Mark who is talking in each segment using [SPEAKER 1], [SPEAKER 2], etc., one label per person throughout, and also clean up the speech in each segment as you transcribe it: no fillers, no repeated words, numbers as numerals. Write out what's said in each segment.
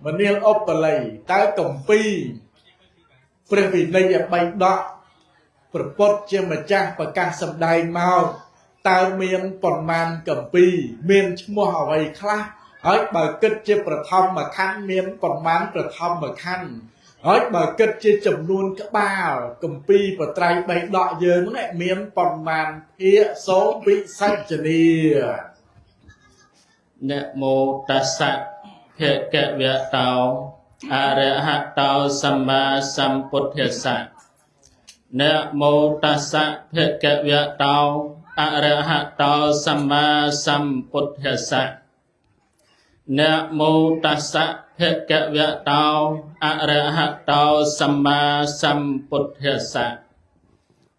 [SPEAKER 1] មនាលឧបល័យតើកំពីព្រះវិន័យបៃដកប្រពុតជាម្ចាស់ប្រកាសសម្ដែងមកតើមានប៉ុន្មានកំពីមានឈ្មោះអ្វីខ្លះហើយបើគិតជាប្រធមខណ្ឌមានប៉ុន្មានប្រធមខណ្ឌហើយបើគិតជាចំនួនក្បាលកំពីបត្រៃបៃដកយើងនេះមានប៉ុន្មានភាគសូមវិសច្ជនី
[SPEAKER 2] នមោតស្សៈភគវៈតោអរហតោសម្មាសម្ពុទ្ធស្សៈនមោតស្សៈភគវៈតោអរហតោសម្មាសម្ពុទ្ធស្សៈនមោតស្សៈភគវៈតោអរហតោសម្មាសម្ពុទ្ធស្សៈ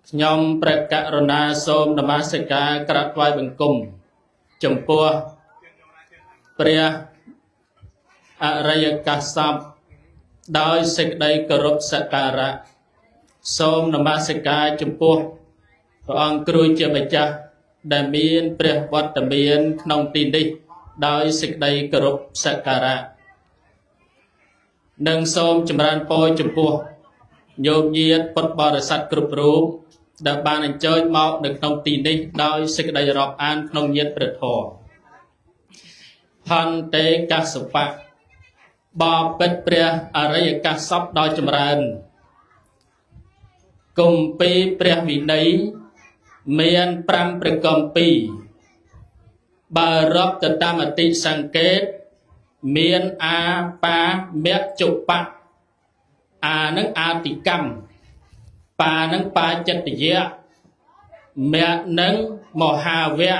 [SPEAKER 2] ខ្ញុំព្រះករុណាសូមនមស្ការក្រាបថ្វាយបង្គំចំពោះព្រះអរិយកាសពដោយសេចក្តីគោរពសក្ការៈសូមនមស្ការចំពោះព្រះអង្គគ្រូជាម្ចាស់ដែលមានព្រះវត្តមានក្នុងទីនេះដោយសេចក្តីគោរពសក្ការៈនិងសូមចម្រើនពរចំពោះញោមញាតិពុទ្ធបរិស័ទគ្រប់រូបដែលបានអញ្ជើញមកនៅក្នុងទីនេះដោយសេចក្តីរាប់អានក្នុងញាតិព្រះធម៌ហន្តេកសបៈបបិទ្ធព្រះអរិយកាសពដោយចម្រើនគម្ពីរព្រះវិន័យមាន5ព្រះគម្ពីរបើរាប់ទៅតាមអតិសង្កេតមានអាបាមជបៈអានឹងអាទិកម្មបានឹងបាចិត្តយៈមៈនឹងមហាវៈ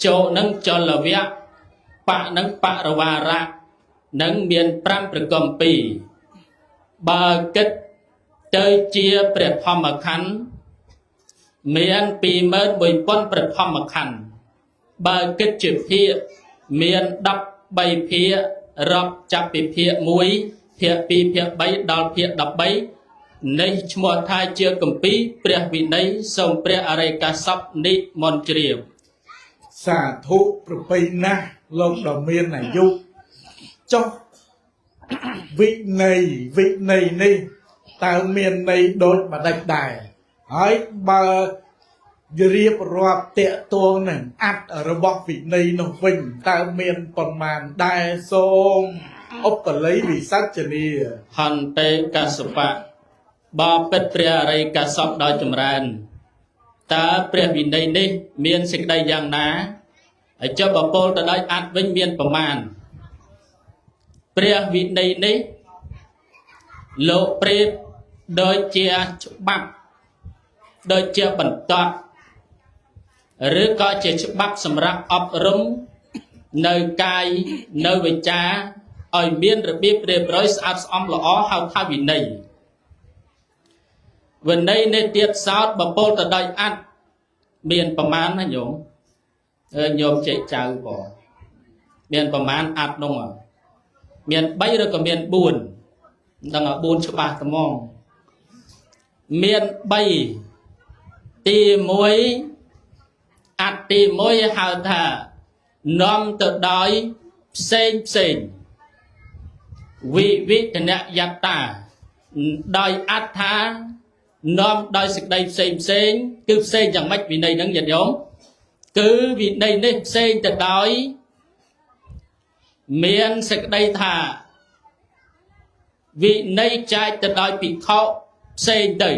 [SPEAKER 2] ជោនឹងចលវៈបៈនឹងបរវារៈនឹងមាន5ព្រះគម្ពីរបើគិតទៅជាព្រះធម្មខណ្ឌមាន21000ព្រះធម្មខណ្ឌបើគិតជាភាគមាន13ភាគរាប់ចាប់ពីភាគ1ភាគ2ភាគ3ដល់ភាគ13នេះឈ្មោះថាជាគម្ពីរព្រះវិន័យសូមព្រះអរិយកាសពនិមន្តជ្រាប
[SPEAKER 1] សាធុប្រពៃណាស់លោកដ៏មានអាយុចុះវិន័យវិន័យនេះតើមានន័យដូចម្ដេចដែរហើយបើរៀបរាប់តាកតងនឹងអត្ថរបស់វិន័យនោះវិញតើមានប៉ុន្មានដែរសូមឧបល័យវិសច្ជនី
[SPEAKER 2] ហន្តេកសបៈបបិទ្ធព្រះអរិយកាសពដោយចម្រើនតើព្រះវិន័យនេះមានសេចក្តីយ៉ាងណាហើយចុះបពលទៅដោយអត្ថវិញមានប្រមាណព្រះវិន័យនេះលោកប្រៀបដូចជាច្បាប់ដូចជាបន្ទាត់ឬក៏ជាច្បាប់សម្រាប់អប់រំនៅកាយនៅវិចារឲ្យមានរបៀបរៀបរយស្អាតស្អំល្អហៅថាវិន័យវិន័យនេះទៀតសោតបពលទៅដោយអត្ថមានប្រមាណណាញោមញោមចេកចៅបងមានប្រមាណអត្ថនោះមាន3ឬក៏មាន4មិនដឹងថា4ច្បាស់ត្មងមាន3ទី1អត្ថទី1ហៅថានាំទៅដោយផ្សេងផ្សេងវិវិធនយតាដោយអត្ថានាំដោយសេចក្តីផ្សេងផ្សេងគឺផ្សេងយ៉ាងម៉េចវិន័យហ្នឹងញាតិញោមគឺវិន័យនេះផ្សេងទៅដោយមានសេចក្តីថាវិន័យចែកទៅដោយភិក្ខុផ្សេងទៅ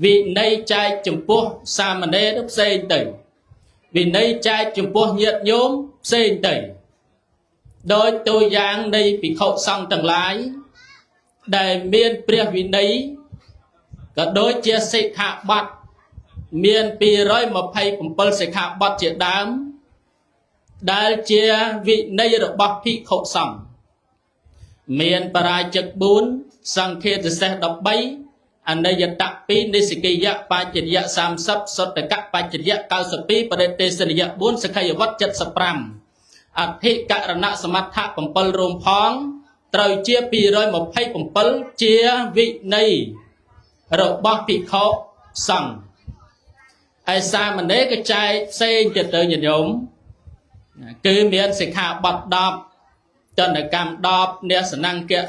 [SPEAKER 2] វិន័យចែកចំពោះសាមណេរផ្សេងទៅវិន័យចែកចំពោះញាតិញោមផ្សេងទៅដោយតួយ៉ាងនៃភិក្ខុសង្ឃទាំងឡាយដែលមានព្រះវិន័យក៏ដូចជាសិក្ខាបទមាន227សិក្ខាបទជាដើមដែលជាវិន័យរបស់ភិក្ខុសង្ឃមានបរាជិក4សង្ឃាទសេស13អនិយត2និសកិយៈបច្ចរិយៈ30សុត្តកបច្ចរិយៈ92បរិទេសនិយៈ4សក្ខយវត្ត75អធិករណសមត្ថៈ7រួមផងត្រូវជា227ជាវិន័យរបស់ភិក្ខុសង្ឃហើយសាមណេរក៏ចែកផ្សេងទៀតទៅញាតិញោមគឺមានសិក្ខាបទ10 តនកម្ម10អ្នកសនង្គៈ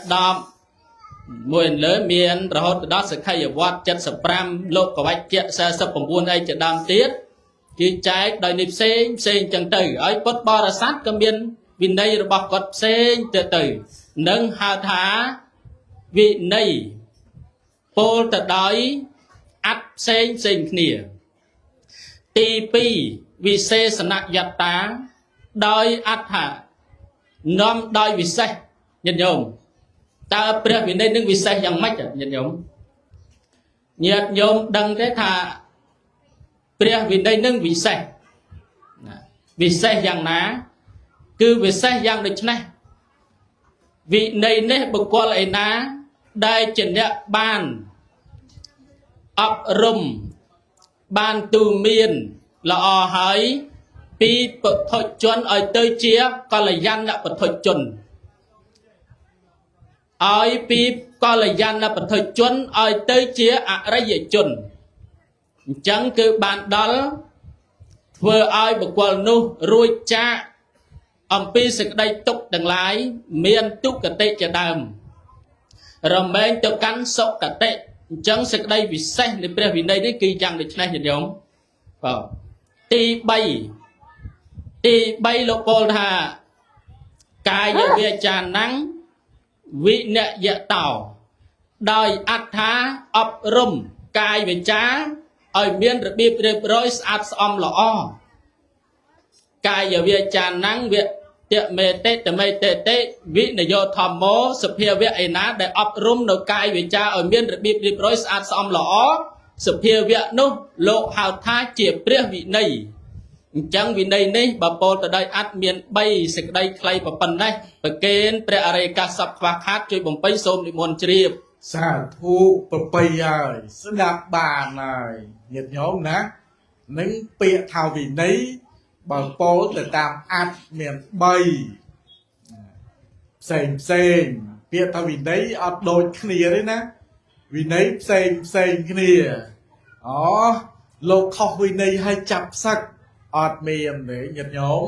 [SPEAKER 2] 10មួយលើមានរហូតដល់សក្ខីវត្ត75លោកវច្ចៈ49អីជាដើមទៀតគឺចែកដោយនេះផ្សេងផ្សេងចឹងទៅហើយពុទ្ធបរិស័ទក៏មានវិន័យរបស់គាត់ផ្សេងទៅទៅនឹងហៅថាវិន័យពោលទៅដោយអត្តផ្សេងផ្សេងគ្នាទី2វិសេសនយត្តាដោយអដ្ឋៈនាំដោយវិសេសញាតិញោមតើព្រះវិន័យនឹងវិសេសយ៉ាងម៉េចញាតិញោមញាតិញោមដឹងទេថាព្រះវិន័យនឹងវិសេសណាវិសេសយ៉ាងណាគឺវិសេសយ៉ាងដូចនេះវិន័យនេះបុគ្គលឯណាដែលជាអ្នកបានអប់រំបានទូមានល្អហើយពីពុទ្ធជនឲ្យទៅជាកល្យាណពុទ្ធជនឲ្យពីកល្យាណពុទ្ធជនឲ្យទៅជាអរិយជនអញ្ចឹងគឺបានដល់ធ្វើឲ្យបុគ្គលនោះរួចចាកអំពីសេចក្តីទុក្ខទាំងឡាយមានទុគតិជាដើមរមែងទៅកាន់សុគតិអញ្ចឹងសេចក្តីវិសេសនៃព្រះវិន័យនេះគឺយ៉ាងដូចនេះញាតិញោមបាទទី3ទី3លោកពោលថាកាយវាចានំវិនយតោដោយអត្ថាអប់រំកាយវាចាឲ្យមានរបៀបរៀបរយស្អាតស្អំល្អកាយវាចានំវតមេតិតមេតិតិវិនយោធម្មោសភាវៈឯណាដែលអប់រំនៅកាយវាចាឲ្យមានរបៀបរៀបរយស្អាតស្អំល្អសភាវៈនោះលោកហៅថាជាព្រះវិន័យអញ្ចឹងវិន័យនេះបើពោលទៅដោយអត្តមាន3សេចក្តីខ្លីប៉ុណ្ណេះប្រកេនព្រះអរិយកាសពខ្វះខាតជួយបំពេញសូមនិមន្តជ្រាប
[SPEAKER 1] សាធុប្របីហើយស្ដាប់បានហើយញាតិញោមណានឹងពាក្យថាវិន័យបើពោលទៅតាមអត្តមាន3ផ្សេងផ្សេងពាក្យថាវិន័យអត់ដូចគ្នាទេណាវិន័យផ្សេងផ្សេងគ្នាអូលោកខុសវិន័យឲ្យចាប់សឹកអត់មានទេញាតិញោម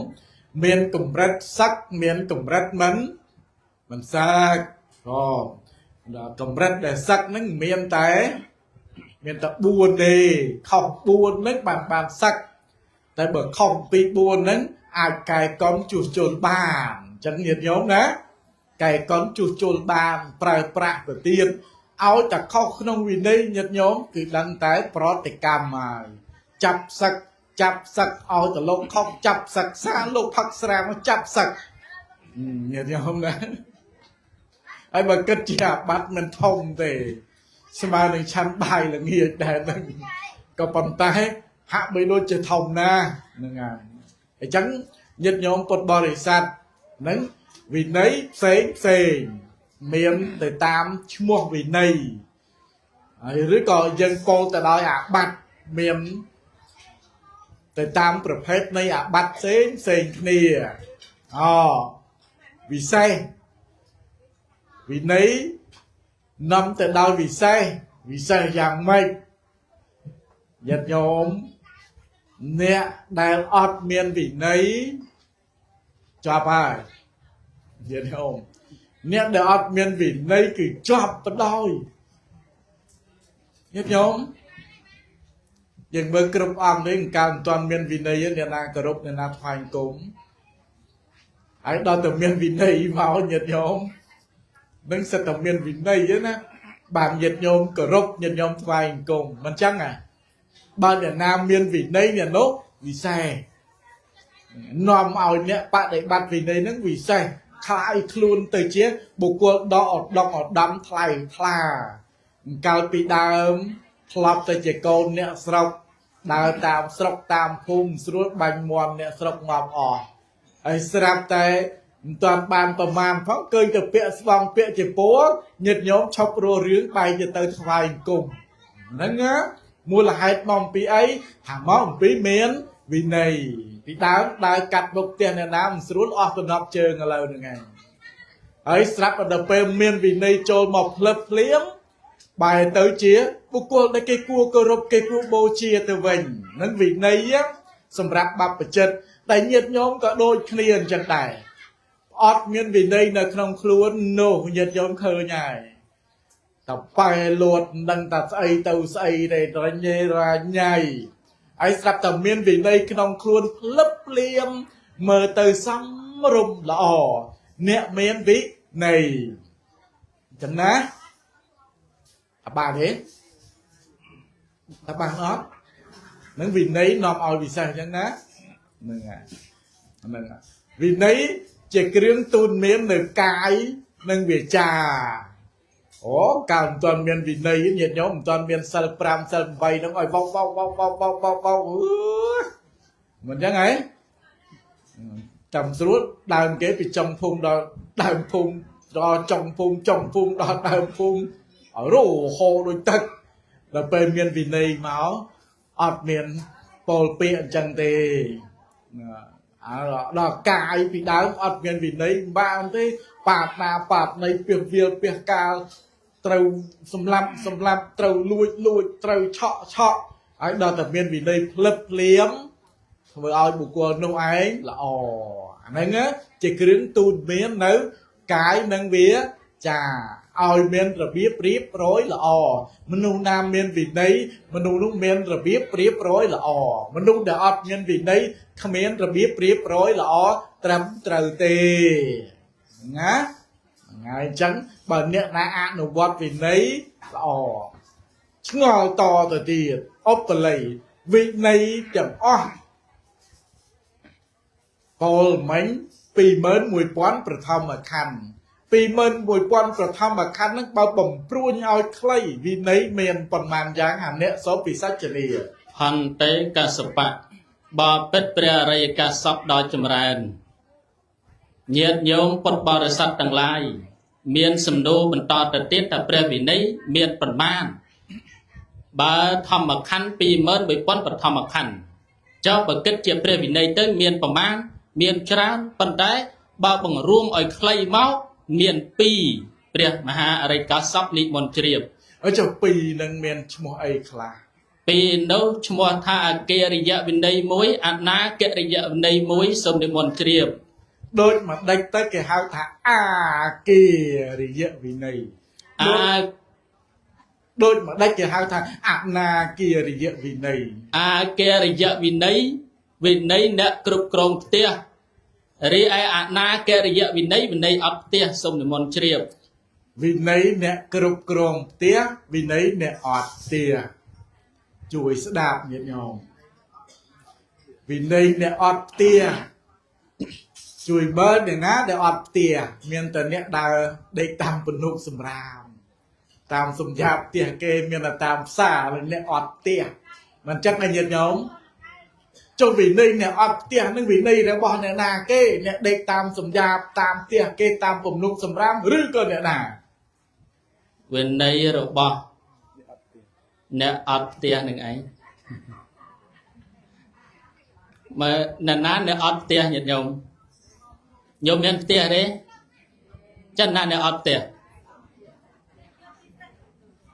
[SPEAKER 1] មានកម្រិតសឹកមានកម្រិតមិនសឹកអូដល់កម្រិតដែលសឹកហ្នឹងមានតែ4ទេខុស4ហ្នឹងបានសឹកតែបើខុសពី4ហ្នឹងអាចកែកុំជួសជុលបានអញ្ចឹងញាតិញោមណាកែកុំជួសជុលបានប្រើប្រាស់ទៅទៀតឲ្យតែខុសក្នុងវិន័យញាតិញោមគឺដឹងតែប្រតិកម្មហើយចាប់សឹកចាប់សឹកឲ្យទៅលោកខុសចាប់សឹកសាលោកផឹកស្រាមកចាប់សឹកញាតិញោមណាហើយបើគិតជាអាបត្តិមិនធំទេស្មើនឹងឆាន់បាយល្ងាចដែរហ្នឹងក៏ប៉ុន្តែហាក់បីដូចជាធំណាស់ហ្នឹងហើយអញ្ចឹងញាតិញោមពុទ្ធបរិស័ទហ្នឹងវិន័យផ្សេងផ្សេងមានទៅតាមឈ្មោះវិន័យហើយឬក៏យើងពោលទៅដោយអាបត្តិមានទៅតាមប្រភេទនៃអាបត្តិផ្សេងផ្សេងគ្នាអូវិសេសវិន័យនាំទៅដល់វិសេសវិសេសយ៉ាងម៉េចញាតិញោមអ្នកដែលអត់មានវិន័យជាប់ហើយញាតិញោមអ្នកដែលអត់មានវិន័យគឺជាប់បដ ாய் ញាតិញោមយើងមើលគ្រប់អង្គនេះកាលមិនទាន់មានវិន័យអ្នកណាគោរពអ្នកណាថ្វាយគុំហើយដល់តែមានវិន័យមកញាតិញោមនឹងសិតតែមានវិន័យទេណាបានញាតិញោមគោរពញាតិញោមថ្វាយអង្គមមិនចឹងហ៎បើអ្នកណាមានវិន័យអ្នកនោះវិសេសនាំឲ្យអ្នកបដិបត្តិវិន័យនឹងវិសេសខ្លាយខ្លួនទៅជាបុគ្គលដ៏ឧត្តមឧត្តមថ្លៃថ្លាកាលពីដើមធ្លាប់ទៅជាកូនអ្នកស្រុកដើរតាមស្រុកតាមភូមិស្រួលបាញ់មន់អ្នកស្រុកងាប់អស់ហើយស្រាប់តែមិនទាន់បានប្រមាណផងឃើញទៅពាក់ស្បង់ពាក់ជាពួរញាតិញោមឈប់រស់រឿងបែរជាទៅថ្វាយអង្គមហ្នឹងណាមូលហេតុមកអំពីអីថាមកអំពីមានវិន័យពីដើមដើរកាត់មុខផ្ទះអ្នកណាមិនស្រួលអស់ទំនប់ជើងឥឡូវហ្នឹងឯងហើយស្រាប់ដល់ពេលមានវិន័យចូលមកផ្លឹបភ្លាមបែរទៅជាបុគ្គលដែលគេគួរគោរពគេគួរបូជាទៅវិញហ្នឹងវិន័យសម្រាប់បព្វជិតតែញាតិញោមក៏ដូចគ្នាអញ្ចឹងដែរ អត់មានវិន័យនៅក្នុងខ្លួននោះញាតិញោមឃើញហើយតប៉ែលួតមិនដឹងថាស្អីទៅស្អីទេរញ៉េរញ៉ៃហើយស្រាប់តែមានវិន័យក្នុងខ្លួនភ្លឹបភ្លាមមើលទៅសមរម្យល្អអ្នកមានវិន័យអញ្ចឹងណាអបានទេតើបានអត់នឹងវិន័យនាំឲ្យពិសេសអញ្ចឹងណាហ្នឹងហើយហ្នឹងហើយវិន័យជាគ្រឿងទូនមាននៅកាយនិងវាចាអូកាលមិនទាន់មានវិន័យញាតិញោមមិនទាន់មានសិល5សិល8ហ្នឹងឲ្យបោកបោកបោកបោកបោកបោកបោកអឺមិនអញ្ចឹងហ៎ចាំស្រួលដើមគេពីចុងភូមិដល់ដើមភូមិដល់ចុងភូមិចុងភូមិដល់ដើមភូមិឲ្យរហូរដូចទឹកដល់ពេលមានវិន័យមកអត់មានពោលពាក្យអញ្ចឹងទេអើដល់កាយពីដើមអត់មានវិន័យមិនបានទេបាបណាបាបនៃពៀសវាលពៀសកាលត្រូវសម្លាប់សម្លាប់ត្រូវលួចលួចត្រូវឆក់ឆក់ហើយដល់តែមានវិន័យភ្លឹបភ្លាមធ្វើឲ្យបុគ្គលនោះឯងល្អអាហ្នឹងជាគ្រឿងទូនមាននៅកាយនិងវាចាឲ្យមានរបៀបរៀបរយល្អមនុស្សណាមានវិន័យមនុស្សនោះមានរបៀបរៀបរយល្អមនុស្សដែលអត់មានវិន័យគ្មានរបៀបរៀបរយល្អត្រឹមត្រូវទេណាថ្ងៃអញ្ចឹងបើអ្នកណាអនុវត្តវិន័យល្អឆ្ងល់តទៅទៀតឧបល័យវិន័យទាំងអស់ពលមិញ21000ប្រធមខណ្ឌ21000ប្រធមខណ្ឌហ្នឹងបើបំព្រួញឲ្យខ្លីវិន័យមានប៉ុន្មានយ៉ាងអាអ្នកសូពិសច្ចនី
[SPEAKER 2] ហន្តេកសបៈបពិតព្រះអរិយកាសពដ៏ចម្រើនញាតិញោមពុទ្ធបរិស័ទទាំងឡាយមានសំណួរបន្តទៅទៀតថាព្រះវិន័យមានប៉ុន្មានបើធម្មខណ្ឌ21000បឋមខណ្ឌចុះបើគិតជាព្រះវិន័យទៅមានប្រមាណមានច្រើនប៉ុន្តែបើបង្រួមឲ្យខ្លីមកមាន2ព្រះមហាអរិយកាសពនិមន្តជ្រាប
[SPEAKER 1] ហើយចុះពីរនឹងមានឈ្មោះអីខ្លះ
[SPEAKER 2] ពីនោះឈ្មោះថាអកិរិយវិន័យមួយអនាកិរិយវិន័យមួយសូមនិមន្តជ្រាប
[SPEAKER 1] ដូចម្ដេចទៅគេហៅថាអាគារិយវិន័យ
[SPEAKER 2] អា
[SPEAKER 1] ដូចម្ដេចគេហៅថាអនាគារិយវិន័យ
[SPEAKER 2] អាកិរិយវិន័យវិន័យអ្នកគ្រប់គ្រងផ្ទះរីឯអនាកិរិយវិន័យវិន័យអត់ផ្ទះសូមនិមន្តជ្រាប
[SPEAKER 1] វិន័យអ្នកគ្រប់គ្រងផ្ទះវិន័យអ្នកអត់ផ្ទះជួយស្ដាប់ញាតិញោមវិន័យអ្នកអត់ផ្ទះជួយមើលអ្នកណាដែលអត់ផ្ទះមានតែអ្នកដើរដេកតាមពនុកសម្រាមតាមសំយ៉ាប់ផ្ទះគេមានតែតាមផ្សារនិងអ្នកអត់ផ្ទះមិនចឹងឯញាតិញោមចុះវិន័យអ្នកអត់ផ្ទះនឹងវិន័យរបស់អ្នកណាគេអ្នកដេកតាមសំយ៉ាប់តាមផ្ទះគេតាមពនុកសម្រាមឬក៏អ្នកណា
[SPEAKER 2] វិន័យរបស់អ្នកអត់ផ្ទះនឹងឯងមើលអ្នកណាអ្នកអត់ផ្ទះញាតិញោមញោមមានផ្ទះទេចឹងណាអ្នកអត់ផ្ទះ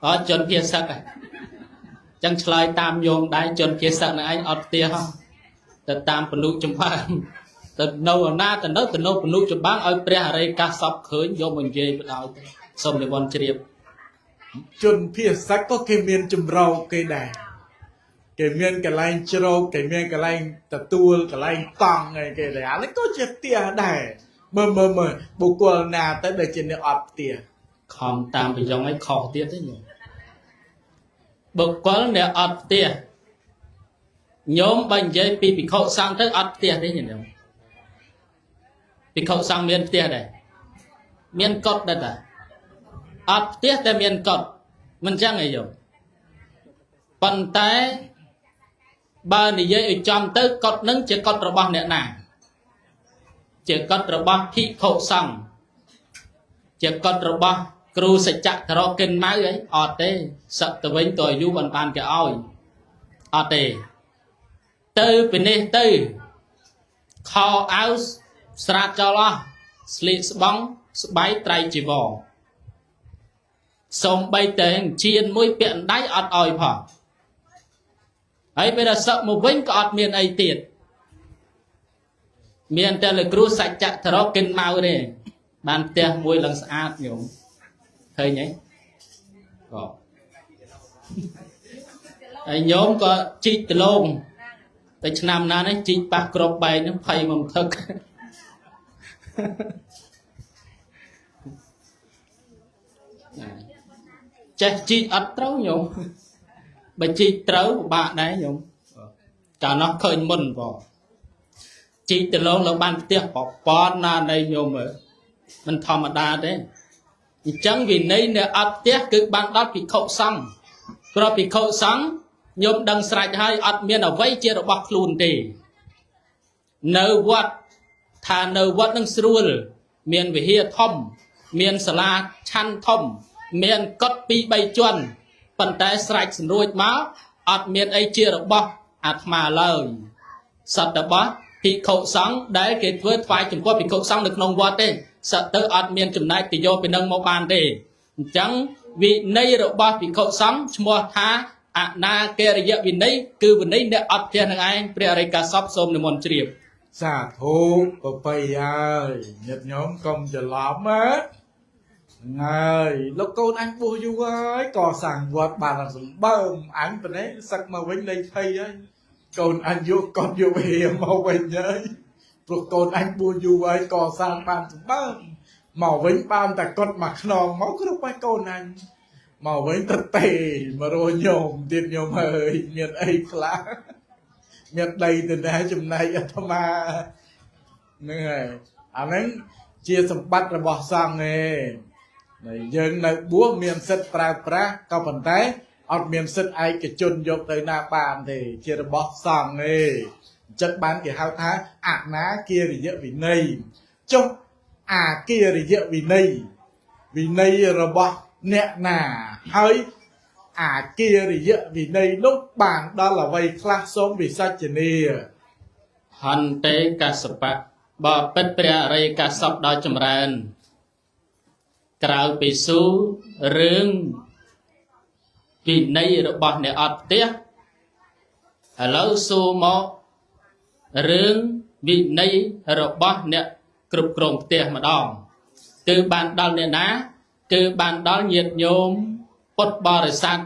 [SPEAKER 2] អត់ជនភាសិកឯងចឹងឆ្លើយតាមញោមដែរជនភាសិកនឹងឯងអត់ផ្ទះហ៎ទៅតាមពនុចម្បាំងទៅនៅណាទៅនៅទៅនៅពនុចម្បាំងឲ្យព្រះអរិយកាសពឃើញយកមកនិយាយបណ្ដោយទៅសូមនិមន្តជ្រាប
[SPEAKER 1] ជនភាសិកក៏គេមានចម្រោកគេដែរគេមានកន្លែងជ្រោកគេមានកន្លែងទទួលកន្លែងតង់អីគេដែរអានេះក៏ជាផ្ទះដែរមើលមើលមើលបុគ្គលណាទៅដែលជាអ្នកអត់ផ្ទះ
[SPEAKER 2] ខំតាមប្រយ៉ងឲ្យខុសទៀតទេញោមបុគ្គលអ្នកអត់ផ្ទះញោមបើនិយាយពីភិក្ខុសង្ឃទៅអត់ផ្ទះទេញោមភិក្ខុសង្ឃមានផ្ទះដែរមានកុដដែរតាអត់ផ្ទះតែមានកុដមិនចឹងឯងញោមប៉ុន្តែបើនិយាយឲ្យចំទៅកុដនឹងជាកុដរបស់អ្នកណាជាកុដរបស់ភិក្ខុសង្ឃ ជាកុដរបស់គ្រូសច្ចៈករកិនម៉ៅអីអត់ទេសឹកទៅវិញទៅអាយុបានបានគេឲ្យអត់ទេទៅពីនេះទៅខោអាវស្រាតចោលអស់ស្លៀកស្បង់ស្បៃត្រៃជីវរសំបីតែជៀនមួយពាក់ដៃអត់ឲ្យផងហើយពេលដល់សឹកមកវិញក៏អត់មានអីទៀត មានតែលោកគ្រូសច្ចៈធរកិនមកទេបានផ្ទះមួយឡើងស្អាតញោមឃើញទេក៏ហើយញោមក៏ជីកដលងតែឆ្នាំណានេះជីកប៉ះក្របបែកហ្នឹងភ័យមកថឹកចេះជីកអត់ត្រូវញោមបើជីកត្រូវពិបាកដែរញោមកាលនោះឃើញមុនបងជីកដលងឡើងបានផ្ទះប្រព័ន្ធណានៃញោមមិនធម្មតាទេអញ្ចឹងវិន័យនៅអត់ផ្ទះគឺបានដល់ភិក្ខុសង្ឃព្រោះភិក្ខុសង្ឃញោមដឹងស្រេចហើយអត់មានអ្វីជារបស់ខ្លួនទេនៅវត្តថានៅវត្តនឹងស្រួលមានវិហារធំមានសាលាឆាន់ធំមានកុដ2 3ជាន់ប៉ុន្តែស្រេចស្រួចមកអត់មានអីជារបស់អាត្មាឡើយសត្វរបស់ភិក្ខុសង្ឃដែលគេធ្វើថ្វាយចំពោះភិក្ខុសង្ឃនៅក្នុងវត្តទេសត្វទៅអត់មានចំណែកទៅយកពីនឹងមកបានទេអញ្ចឹងវិន័យរបស់ភិក្ខុសង្ឃឈ្មោះថាអនាកិរិយវិន័យគឺវិន័យអ្នកអត់ផ្ទះនឹងឯងព្រះអរិយកាសពសូមនិមន្តជ្រាប
[SPEAKER 1] សាធុប្របីហើយញាតិញោមកុំច្រឡំណាហើយលោកកូនអញបួសយូរហើយកសាងវត្តបានដល់សម្បើមអញប៉ុណ្ណេះសឹកមកវិញលេងភ័យហើយកូនអញយកកត់យកវិហារមកវិញហើយព្រោះកូនអញបួសយូរហើយកសាងបានសម្បើមមកវិញបានតែកត់មកខ្នងមកគ្រប់ហើយកូនអញមកវិញទៅទេមករញោមទៀតញោមហើយមានអីខ្លះមានដីទៅណាចំណែកអាត្មាហ្នឹងហើយអាហ្នឹងជាសម្បត្តិរបស់សង្ឃឯងហើយយើងនៅបួសមានសិទ្ធិប្រើប្រាស់ក៏ប៉ុន្តែអត់មានសិទ្ធិឯកជនយកទៅណាបានទេជារបស់សង្ឃឯងអញ្ចឹងបានគេហៅថាអនាគារិយវិន័យចុះអាគារិយវិន័យវិន័យរបស់អ្នកណាហើយអាគារិយវិន័យនោះបានដល់អ្វីខ្លះសូមវិសាចនា
[SPEAKER 2] ហន្តេកសបៈបបិទ្ធព្រះអរិយកាសពដ៏ចម្រើនក្រៅពីស៊ូរឿងវិន័យរបស់អ្នកអត់ផ្ទះឥឡូវស៊ូមករឿងវិន័យរបស់អ្នកគ្រប់គ្រងផ្ទះម្ដងគឺបានដល់អ្នកណាគឺបានដល់ញាតិញោមពុទ្ធបរិស័ទ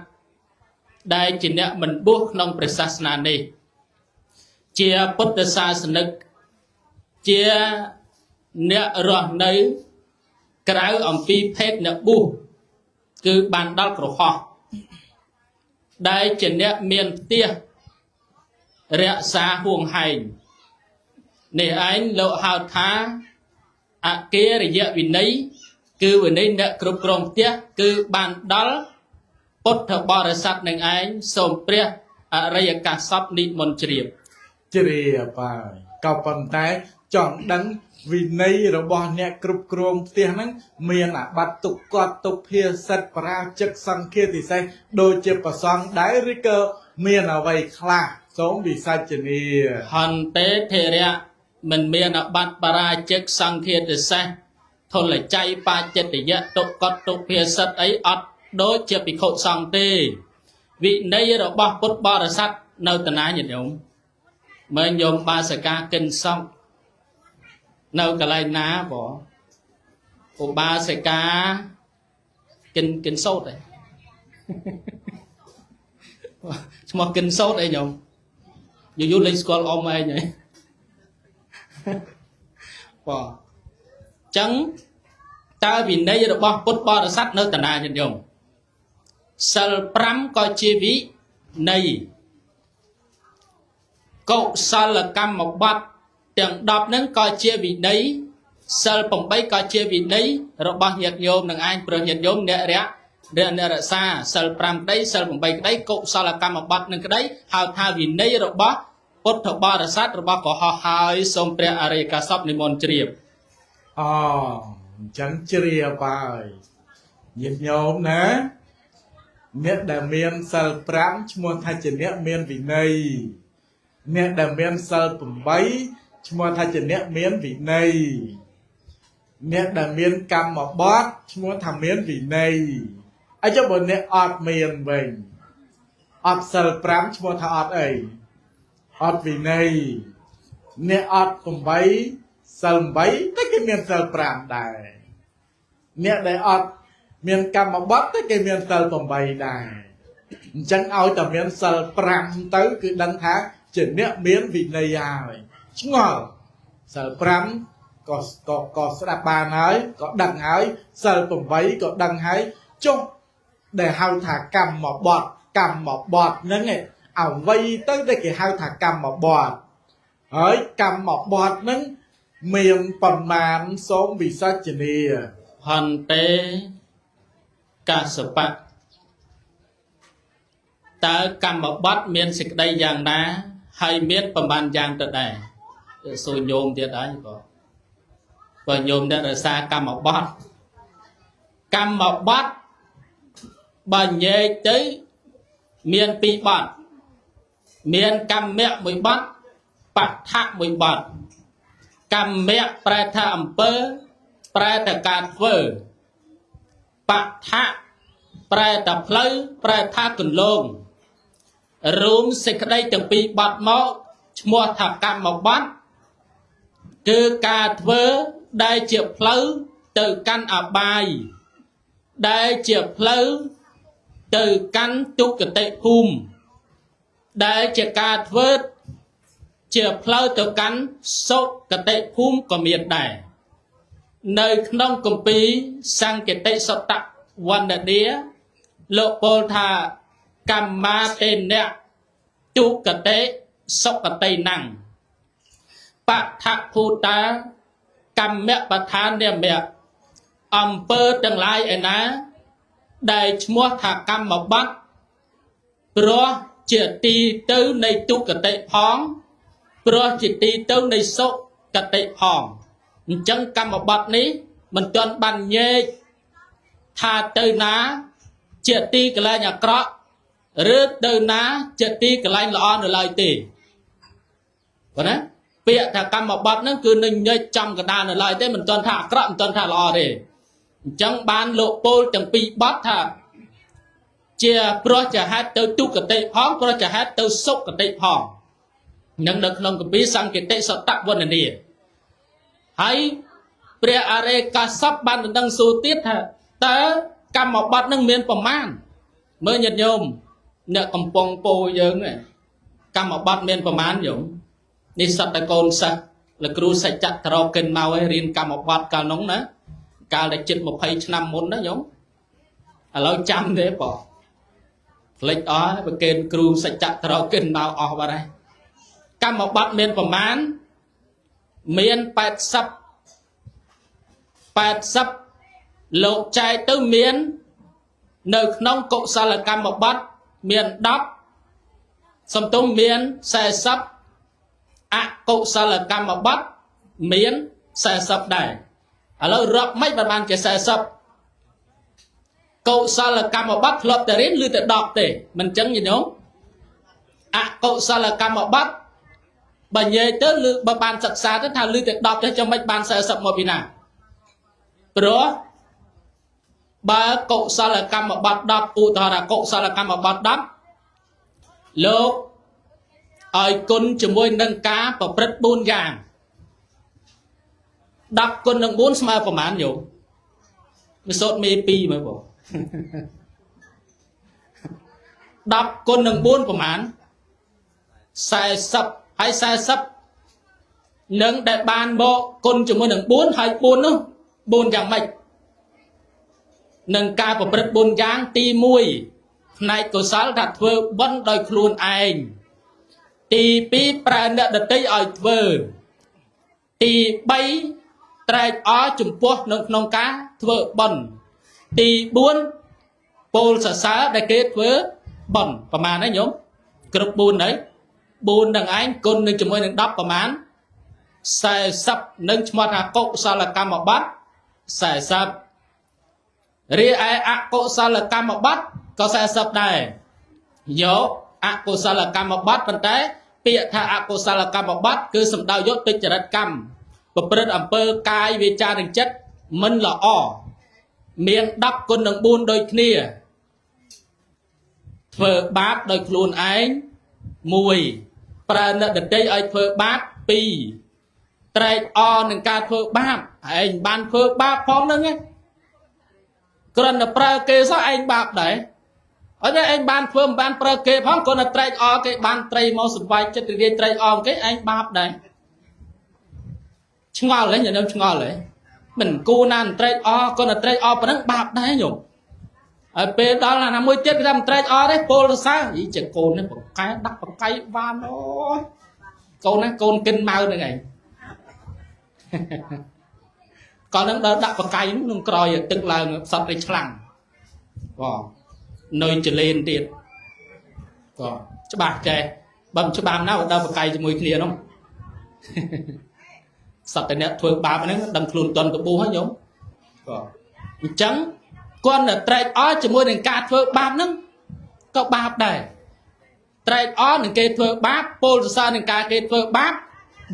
[SPEAKER 2] ដែលជាអ្នកមិនបួសក្នុងព្រះសាសនានេះជាពុទ្ធសាសនិកជាអ្នករស់នៅក្រៅអំពីភេទអ្នកបួសគឺបានដល់ក្រហោះដែលជាអ្នកមានផ្ទះរក្សាហួងហែងនេះឯងលោកហៅថាអគារិយវិន័យគឺវិន័យអ្នកគ្រប់គ្រងផ្ទះគឺបានដល់ពុទ្ធបរិស័ទនឹងឯងសូមព្រះអរិយកាសពនិមន្តជ្រាប
[SPEAKER 1] ជ្រាបហើយក៏ប៉ុន្តែចង់ដឹងវិន័យរបស់អ្នកគ្រប់គ្រងផ្ទះហ្នឹងមានអាបត្តិទុក្កតទុភាសិតបរាជិកសង្ឃាទិសេសដូចជាប្រសងដែរឬក៏មានអ្វីខ្លះសូមវិសាចនា
[SPEAKER 2] ហន្តេធិរៈមិនមានអាបត្តិបរាជិកសង្ឃាទិសេសធុលច័យបាចិត្តយៈទុក្កតទុភាសិតអីអត់ដូចជាភិក្ខុសង្ឃទេវិន័យរបស់ពុទ្ធបរិស័ទនៅតាណាញាតិញោមមើលញោមបាសិកាកិនសង្ឃនៅកន្លែងណាបងឧបាសិកាកិនសោតឯងឈ្មោះកិនសោតអីញោមយូរយូរលេងស្គាល់អ៊ំឯងហើយបងចឹងតើវិន័យរបស់ពុទ្ធបរិស័ទនៅតាណាញាតិញោមសិល5ក៏ជាវិន័យកុសលកម្មបត្តិទាំង10ហ្នឹងក៏ជាវិន័យសិល8ក៏ជាវិន័យរបស់ញាតិញោមនឹងឯងព្រោះញាតិញោមអ្នករៈអ្នករក្សាសិល5ក្តីសិល8ក្តីកុសលកម្មបត្តិនឹងក្តីហៅថាវិន័យរបស់ពុទ្ធបរិស័ទរបស់កុហកហើយសូមព្រះអរិយកាសពនិមន្តជ្រាប
[SPEAKER 1] អអញ្ចឹងជ្រាបហើយញាតិញោមណាអ្នកដែលមានសិល5ឈ្មោះថាជាអ្នកមានវិន័យអ្នកដែលមានសិល8ឈ្មោះថាជាអ្នកមានវិន័យអ្នកដែលមានកម្មបត្តិឈ្មោះថាមានវិន័យអញ្ចឹងបើអ្នកអត់មានវិញអត់សិល5ឈ្មោះថាអត់អីអត់វិន័យ អ្នកអត់8សិល8តែគេមានសិល5ដែរអ្នកដែលអត់មានកម្មបត្តិតែគេមានសិល8ដែរអញ្ចឹងឲ្យតែមានសិល5ទៅគឺដឹងថាជាអ្នកមានវិន័យហើយឆ្ងល់សិល5ក៏ក៏ក៏ស្ដាប់បានហើយក៏ដឹងហើយសិល8ក៏ដឹងហើយចុះដែលហៅថាកម្មបត្តិកម្មបត្តិហ្នឹងឯងអ្វីទៅដែលគេហៅថាកម្មបត្តិហើយកម្មបត្តិហ្នឹងមានប៉ុន្មានសូមវិសាចនា
[SPEAKER 2] ហន្តេកាសបៈតើកម្មបត្តិមានសេចក្តីយ៉ាងណាហើយមានប្រមាណយ៉ាងទៅដែរសួរញោមទៀតហើយក៏បើញោមអ្នករក្សាកម្មបត្តិកម្មបត្តិបើញែកទៅមានពីរបត្តិមានកម្មៈមួយបត្តិបដ្ឋៈមួយបត្តិកម្មៈប្រែថាអំពើប្រែថាការធ្វើបដ្ឋៈប្រែថាផ្លូវប្រែថាគន្លងរួមសេចក្តីទាំងពីរបត្តិមកឈ្មោះថាកម្មបត្តិគឺការធ្វើដែលជាផ្លូវទៅកាន់អបាយដែលជាផ្លូវទៅកាន់ទុគតិភូមិដែលជាការធ្វើជាផ្លូវទៅកាន់សុគតិភូមិក៏មានដែរនៅក្នុងគម្ពីរសង្កតិសតវណ្ណនាលោកពោលថាកម្មាតេនៈទុគតិសុគតិណੰបដ្ឋភូតាកម្មបឋានមៈអំពើទាំងឡាយឯណាដែលឈ្មោះថាកម្មបត្តិព្រោះជាទីទៅនៃទុគតិផងព្រោះជាទីទៅនៃសុគតិផងអញ្ចឹងកម្មបត្តិនេះមិនទាន់បានញែកថាទៅណាជាទីកន្លែងអាក្រក់ឬទៅណាជាទីកន្លែងល្អនៅឡើយទេប៉ុណ្ណាពាក្យថាកម្មបត្តិហ្នឹងគឺនឹងញែកចំកណ្ដាលនៅឡើយទេមិនទាន់ថាអាក្រក់មិនទាន់ថាល្អទេអញ្ចឹងបានលោកពោលទាំងពីរបត្តិថាជាព្រោះជាហេតុទៅទុគតិផងព្រោះជាហេតុទៅសុគតិផងនឹងនៅក្នុងគម្ពីរសង្កតិសតវណ្ណនាហើយព្រះអរិយកាសពបានដណ្ដឹងសួរទៀតថាតើកម្មបត្តិនឹងមានប្រមាណមើលញាតិញោមអ្នកកំពង់ពោយើងនេះកម្មបត្តិមានប្រមាណញោមនេះសត្វតែកូនសិស្សលោកគ្រូសច្ចៈត្រកិនមកឲ្យរៀនកម្មបត្តិកាលនោះណាកាលដែលជិត20ឆ្នាំមុនណាញោមឥឡូវចាំទេបងភ្លេចអស់ប្រកេនគ្រូសច្ចៈត្រកិនមកអស់បាត់ហើយកម្មបត្តិមានប្រមាណមាន80 80លោកចែកទៅមាននៅក្នុងកុសលកម្មបត្តិមាន10សំទុំមាន40អកុសលកម្មបត្តិមាន40ដែរឥឡូវរាប់មិនបានជា40កុសលកម្មបត្តិធ្លាប់តែរៀនឬតែ10ទេមិនចឹងញោមអកុសលកម្មបត្តិបើនិយាយទៅឬបើបានសិក្សាទៅថាឬតែ10ទេចាំមិនបាន40មកពីណាព្រោះបើកុសលកម្មបត្តិ10ឧទាហរណ៍កុសលកម្មបត្តិ10លោកឲ្យគុណជាមួយនឹងការប្រព្រឹត្ត4យ៉ាង10គុណនឹង4ស្មើប្រមាណយោវិសូតមេ2មើលបង10គុណនឹង4ប្រមាណ40ហើយ40នឹងដែលបានមកគុណជាមួយនឹង4ហើយ4នោះ4យ៉ាងម៉េចនឹងការប្រព្រឹត្ត4យ៉ាងទី1ផ្នែកកុសលថាធ្វើបុណ្យដោយខ្លួនឯងទី2ប្រើអ្នកដទៃឲ្យធ្វើទី3ត្រេកអរចំពោះនៅក្នុងការធ្វើបុណ្យទី4ពោលសរសើរដែលគេធ្វើបុណ្យប្រមាណហ្នឹងញោមគ្រប់4ហើយ4នឹងឯងគុណនឹងជាមួយនឹង10ប្រមាណ40នឹងឈ្មោះថាកុសលកម្មបត្តិ40រីឯអកុសលកម្មបត្តិក៏40ដែរយកអកុសលកម្មបត្តិប៉ុន្តែពាក្យថាអកុសលកម្មបត្តិគឺសំដៅយកទុច្ចរិតកម្មប្រព្រឹត្តអំពើកាយវាចានិងចិត្តមិនល្អមាន10គុណនឹង4ដូចគ្នាធ្វើបាបដោយខ្លួនឯង1ប្រើអ្នកដទៃឲ្យធ្វើបាប 2ត្រេកអរនឹងការធ្វើបាបឯងបានធ្វើបាបផងហ្នឹងណាគ្រាន់តែប្រើគេសោះឯងបាបដែរអត់ទេឯងបានធ្វើមិនបានប្រើគេផងគ្រាន់តែត្រេកអរគេបានត្រីមកសប្បាយចិត្តរីករាយត្រេកអរគេឯងបាបដែរឆ្ងល់ហ៎ញញឹមឆ្ងល់ហ៎មិនគូណានត្រេកអរគ្រាន់តែត្រេកអរប៉ុណ្ណឹងបាបដែរញោមហើយពេលដល់ណាមួយទៀតគេថាមិនត្រេកអរទេពលរសើយីជាកូននេះបង្កែដាក់បង្កៃបានអូយកូនណាកូនកិនម៉ៅហ្នឹងឯង កាលហ្នឹងដល់ដាក់បង្កៃនោះក្នុងក្រោយទឹកឡើងផ្សត់ទៅឆ្លាំងបងនៅចលេនទៀតក៏ច្បាស់ចេះបើមិនច្បាស់ណាស់ដល់បង្កៃជាមួយគ្នានោះ សត្វតែអ្នកធ្វើបាបហ្នឹងដឹងខ្លួនតន់កបួសហ្នឹងញោមក៏អញ្ចឹងគាត់តែត្រេកអរជាមួយនឹងការធ្វើបាបហ្នឹងក៏បាបដែរត្រេកអរនឹងគេធ្វើបាបពោលសរសើរនឹងការគេធ្វើបាប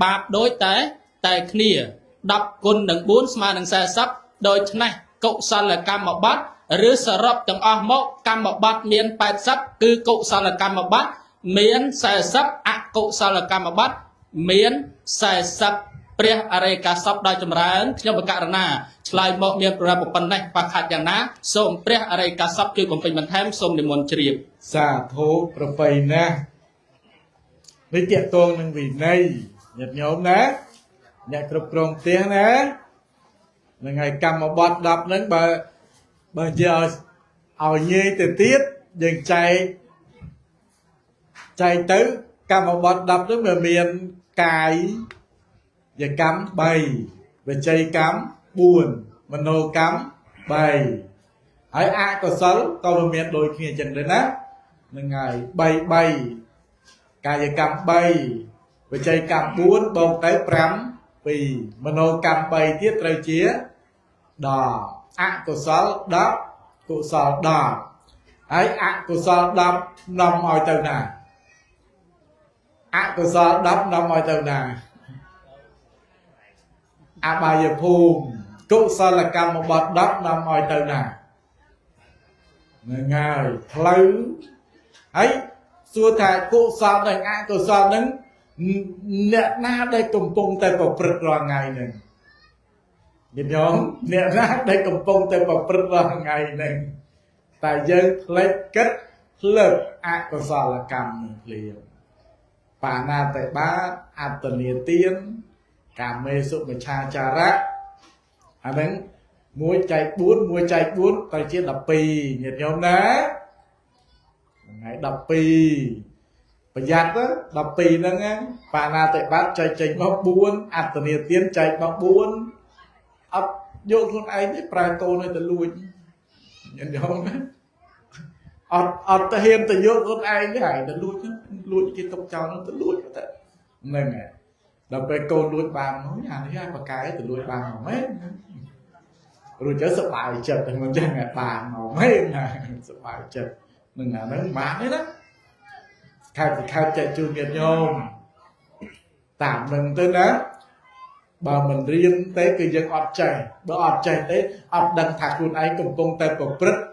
[SPEAKER 2] បាបដូចតែគ្នា10គុណនឹង4ស្មើនឹង40ដូច្នេះកុសលកម្មបត្តិឬសរុបទាំងអស់មកកម្មបត្តិមាន80គឺកុសលកម្មបត្តិមាន40អកុសលកម្មបត្តិមាន40ព្រះអរិយកាសពដោយចម្រើនខ្ញុំបករណាឆ្លើយមកមានប្រពប៉ុណ្ណេះបាខាត់យ៉ាងណាសូមព្រះអរិយកាសពជួយបំពេញបន្ថែមសូមនិមន្តជ្រាប
[SPEAKER 1] សាធុប្រពៃណាស់នេះតាក់ទងនឹងវិន័យញាតិញោមណាអ្នកគ្រប់គ្រងផ្ទះណានឹងហើយកម្មបត្តិ10ហ្នឹងបើបើនិយាយឲ្យងាយទៅទៀតយើងចែកទៅកម្មបត្តិ10ហ្នឹងវាមានកាយកម្ម3វិច័យកម្ម4មโนកម្ម3ហើយអកុសលក៏វាមានដូចគ្នាចឹងដែរណាហ្នឹងហើយ3 3កាយកម្ម3វិច័យកម្ម4បូកទៅ5 2មโนកម្ម3ទៀតត្រូវជា10អកុសល10កុសល10ហើយអកុសល10នាំឲ្យទៅណាអកុសល10នាំឲ្យទៅណាអបាយភូមិកុសលកម្មបត្តិ10នាំឲ្យទៅណាហ្នឹងហើយផ្លូវហើយសួរថាកុសលនិងអកុសលហ្នឹងអ្នកណាដែលកំពុងតែប្រព្រឹត្តរាល់ថ្ងៃហ្នឹងញាតិញោមអ្នកណាដែលកំពុងតែប្រព្រឹត្តរាល់ថ្ងៃហ្នឹងតែយើងភ្លេចគិតភ្លើអកុសលកម្មនឹងភ្លាមបាណាតិបាតអត្តនីទានកាមេសុមិច្ឆាចារៈអាហ្នឹង1ចែក4 1ចែក4ទៅជា12ញាតិញោមណាថ្ងៃ12ប្រយ័ត្នទៅ12ហ្នឹងណាបាណាតិបាតចែកចេញមក4អត្តនីទានចែកមក4អត់យកខ្លួនឯងទេប្រើកូនឲ្យទៅលួចញាតិញោមណាអត់ទៅហ៊ានទៅយកខ្លួនឯងទេហើយទៅលួចលួចគេទុកចោលហ្នឹងទៅលួចទៅហ្នឹងហើយដល់ពេលកូនលួចបានមកអានេះឲ្យបកែទៅលួចបានមកមែនរួចទៅសប្បាយចិត្តហ្នឹងមិនចឹងបានមកមែនណាសប្បាយចិត្តនឹងអាហ្នឹងបានទេណាខែកចែកជូនញាតិញោមតាមនឹងទៅណាបើមិនរៀនទេគឺយើងអត់ចេះបើអត់ចេះទេអត់ដឹងថាខ្លួនឯងកំពុងតែប្រព្រឹត្ត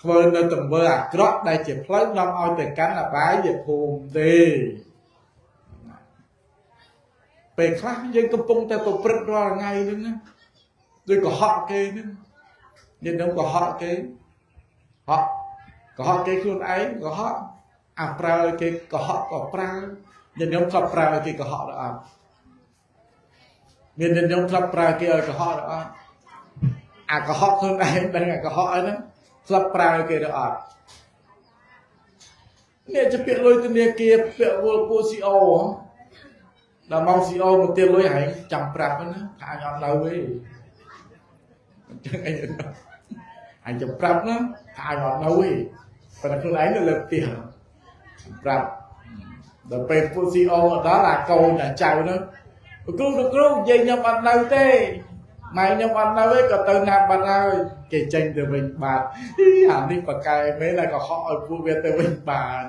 [SPEAKER 1] ធ្វើនៅទង្វើអាក្រក់ដែលជាផ្លូវនាំឲ្យទៅកាន់អបាយភូមិទេពេលខ្លះយើងកំពុងតែប្រព្រឹត្តរាល់ថ្ងៃហ្នឹងណាដូចកុហកគេហ្នឹងញាតិញោមកុហកគេហកកុហកគេខ្លួនឯងកុហកអាប្រើគេកុហកក៏ប្រើញាតិញោមធ្លាប់ប្រើគេកុហកឬអត់មានញាតិញោមធ្លាប់ប្រើគេឲ្យកុហកឬអត់អាកុហកខ្លួនឯងដឹងអាកុហកហ្នឹងធ្លាប់ប្រើគេឬអត់អ្នកจะពាក់លុយធនាគារពាក់វល់ពួក CO ដល់មក CO មកទៀតលុយឯងចាំប្រាប់ណាថាអញអត់នៅទេអញ្ចឹងឯងអញចាំប្រាប់ណាថាអញអត់នៅទេប៉ុន្តែខ្លួនឯងនៅលើផ្ទះប្រាប់ដល់ពេលពួក CO មកដល់អាកូនអាចៅហ្នឹងគ្រូគ្រូនិយាយខ្ញុំអត់នៅទេម៉ែខ្ញុំអត់នៅទេក៏ទៅណាបាត់ហើយគេចេញទៅវិញបាត់អានេះបកែមែនតែក៏ហក់ឲ្យពួកវាទៅវិញបាន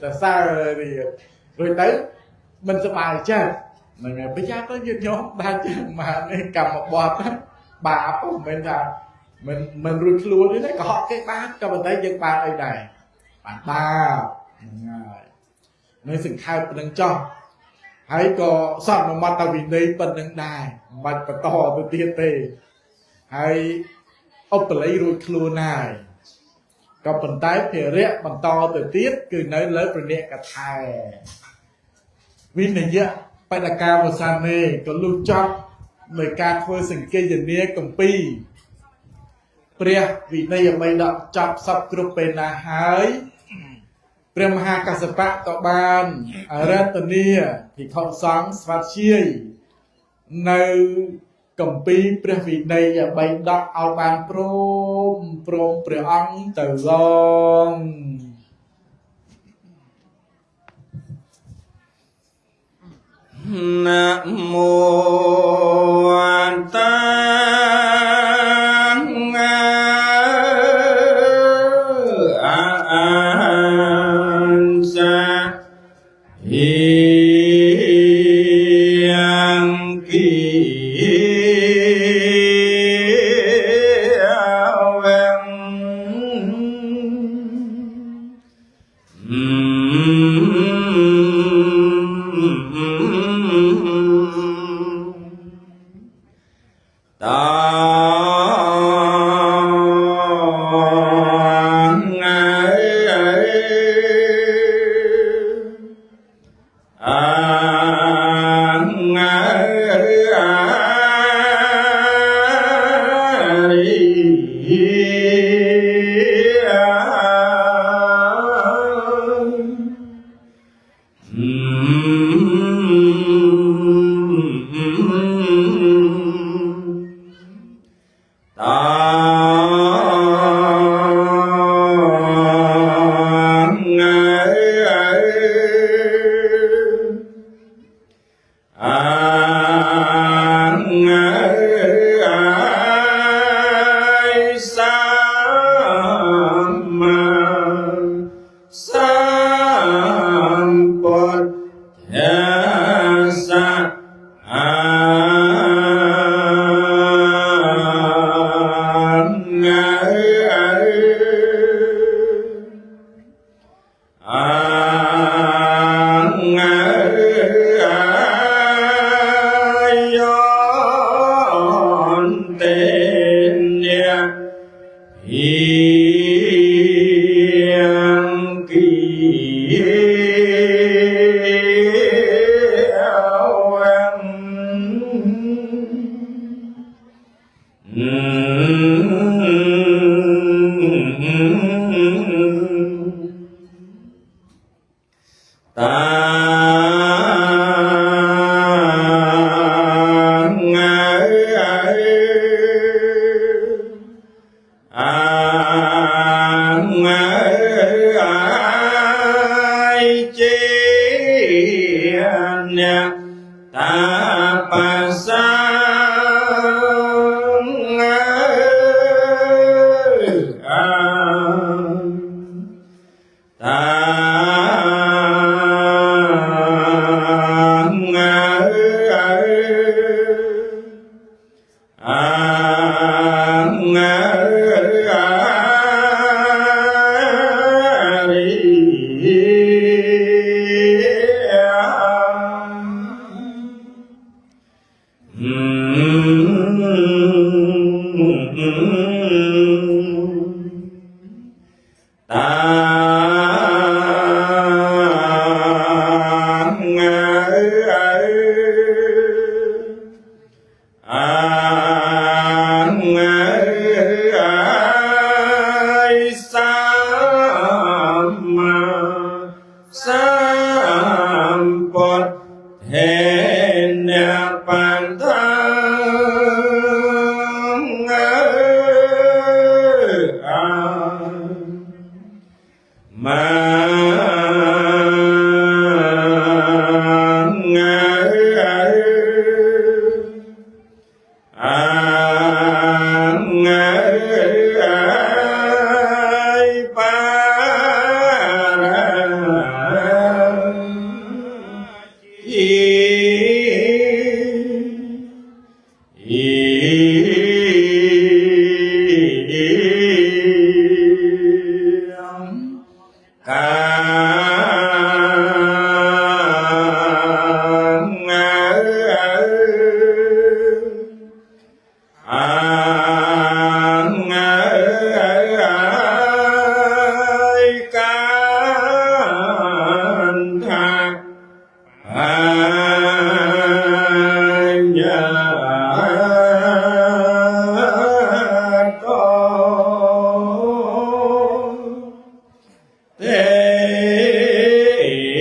[SPEAKER 1] តែសើទៀតរួចទៅមិនសប្បាយចិត្តហ្នឹងហើយប្រយ័ត្នទៅញាតិញោមដាច់មកនេះកម្មបត្តិបាបមិនមែនថាមិនរួចខ្លួនទេណាកុហកគេបានក៏ប៉ុន្តែយើងបានអីដែរបានបាបហ្នឹងហើយនៅសង្ខេបប៉ុណ្្នឹងចោះ ហើយក៏សន្មតវិន័យប៉ុណ្្នឹងដែរមិនបាច់បន្តទៅទៀតទេហើយឧបល័យរួចខ្លួនហើយក៏ប៉ុន្តែភារៈបន្តទៅទៀតគឺនៅលើព្រះនេកថាវិនយៈបដកាវសានេក៏លុះចប់នៃការធ្វើសង្កេយនាគម្ពីរព្រះវិន័យបិដកចប់សពគ្រប់ពេលណាហើយព្រះមហាកស្សបៈក៏បានអារាធនាភិក្ខុសង្ឃស្វាធ្យាយនៅគម្ពីរព្រះវិន័យបិដកឲ្យបានព្រមព្រមព្រះអង្គទៅឡង
[SPEAKER 3] ណាមោតាអាសាហិយង្គីវੰតា កា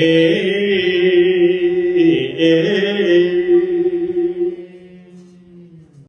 [SPEAKER 3] េ